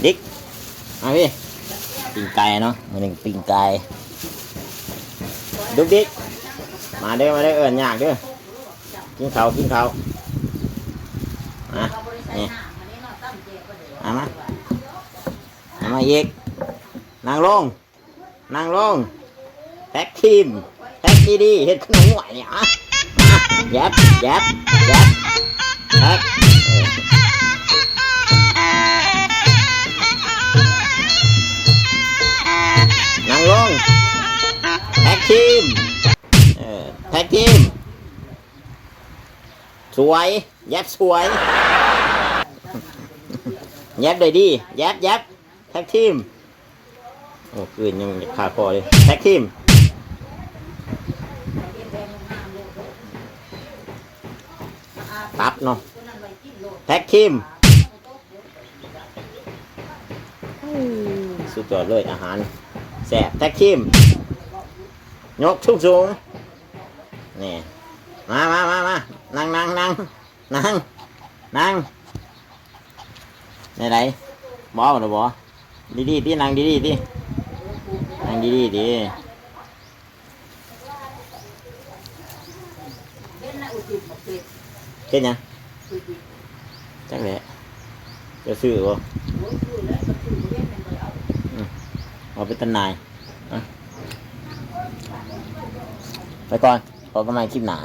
ດິກ ມາພີ່ ປີ້ງໄກ່ເນາະ ມື້ນີ້ປີ້ງໄກ່ ດຸກດິກ ມາເດີ ມາເດີ ເອີ້ນຍາກເດີ ກິນເຂົ້າ ກິນເຂົ້າ ມາ ນີ້ ມາ ມາ ເອົາມາອີກ ນັ່ງລົງ ນັ່ງລົງ ແທັກທີມ ແທັກດີໆ ເຮັດຄືໜູນ້ອຍນີ້ ອະ ມາ ແຢບ ແຢບ ແຢບ ແທັກ ເອີ ນັ່ງລົງ ແທັກທີມ ເອີ ແທັກທີມ ສວຍ ແຢບສວຍ ແຢບໄດ້ດີ ແຢບ ແຢບ ແທັກທີມ ໂອ້ ຄືນຍັງຄາຄໍເລີຍ ແທັກທີມ ຕັບເນາະ ແທັກທີມ ສຸດຍອດເລີຍ ອາຫານແຊບ ແທັກທີມ ຍົກສູງໆ ນີ້ ມາ ມາ ມາ ມາ ນັ່ງ ນັ່ງ ນັ່ງ ນັ່ງ ນັ່ງ ແນວໃດ ເວົ້າແລ້ວບໍ່? ດີໆຕິ ນັ່ງດີໆຕິ ນັ່ງດີໆຕິ ເຮັດຫຍັງ? ຈັກແຫຼະ ຈະຊື້ບໍ່? ອືມ ເອົາໄປຕັນນາຍ ອະ ໄປກ່ອນ ພໍກັນໃໝ່ຄລິບໜ້າ.